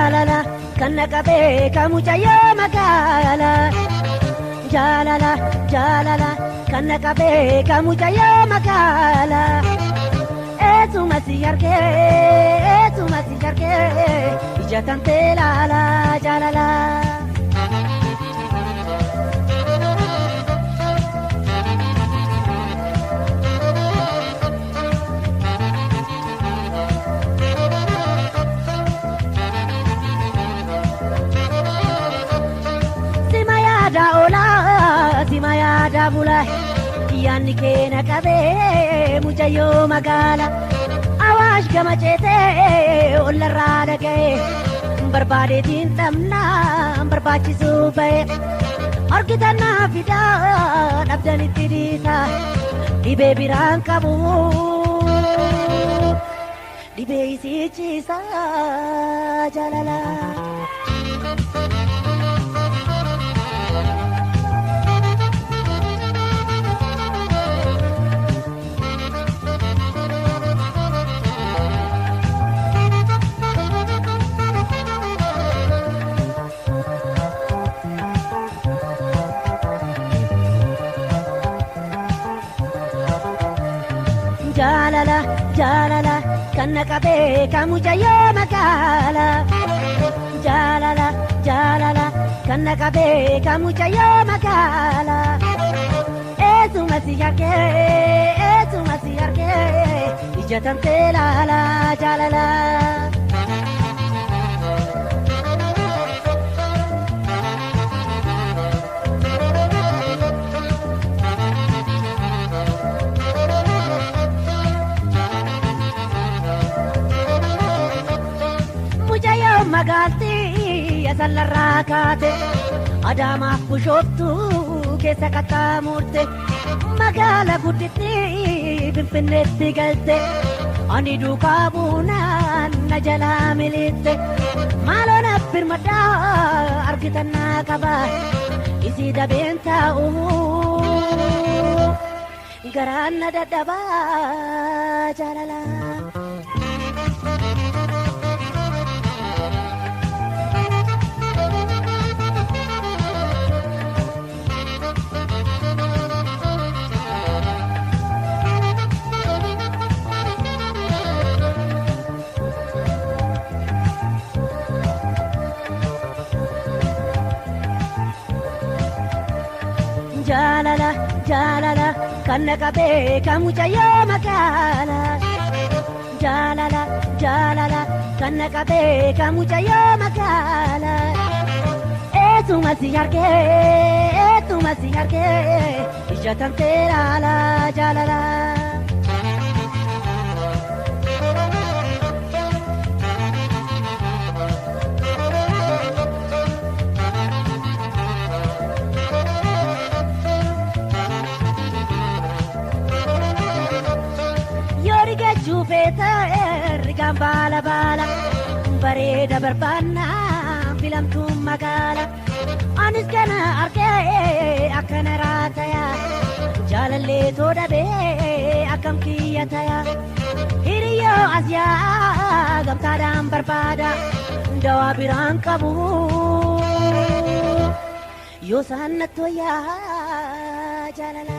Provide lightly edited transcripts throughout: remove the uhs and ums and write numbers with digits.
Jaalala kan na qabee kan mucayyoo magaala. Jaalala jaalala kan na qabee kan mucayyoo magaala. Eessuma si argee eessuma si argee ija tantee laala jaalala. Sima yaada oolaa sima yaada bulaa yaanni keena qabee mucayyoo magaala. Awaash gama ceetee ollarraa dhaga'ee barbaadeetiin dhabnaa barbaachisuu ba'e. Argitan naa fidaa dhabdanitti dhiisa dhibee biraan qabu. Dhibee isii ciisa jaalala. Jaalala jaalala kan na qabee kan mucayyoo magaala. Jaalala jaalala kan na qabee kan mucayyoo magaala. Eessuma si argee eessuma si argee ija tantee laala jaalala. Mucayyoo magaaltii asallarraa kaate Adaamaaf Bishooftuu keessa qaxxaamurte magaala gudditti Finfinneetti galte ani duukaa buunaan na jalaa militte maaloo na birmadhaa argitan naa qaba isii dabeen taa'u garaan na dadhabaa jaalala. Jaalala jaalala kan na qabee kan mucayyoo magaala. Jaalala jaalala kan na qabee kan mucayyoo magaala. Eessuma si argee eessuma si argee ija tantee laala jaalala. Yoo rigachuu feete rigaan baala baala bareeda barbaannaa filamtuun magaala. Anis kana argee akkana raataya jaalallee too dhabee akkam kiyya taya. Hiriyyoo as yaa gamtaadhaan barbaada dawaa biraan qabu. Yoo isaan natti wayyaa jaalala.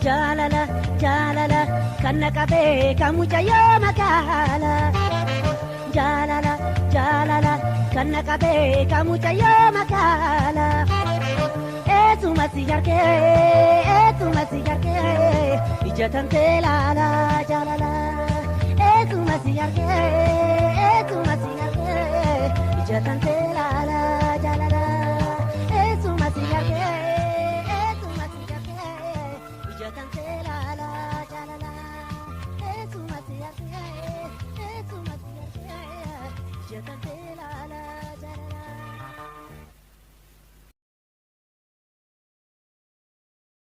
Jaalala jaalala kan na qabee kan mucayyoo magaala. Jaalala jaalala kan na qabee kan mucayyoo magaala. Eessuma si argee eessuma si argee ija tantee laala jaalala. Eessuma si argee eessuma si argee ija tantee laala jaalala. Eessuma si argee eessuma si argee ija tantee laala jaalala. Eessuma si argee eessuma si argee ija tantee.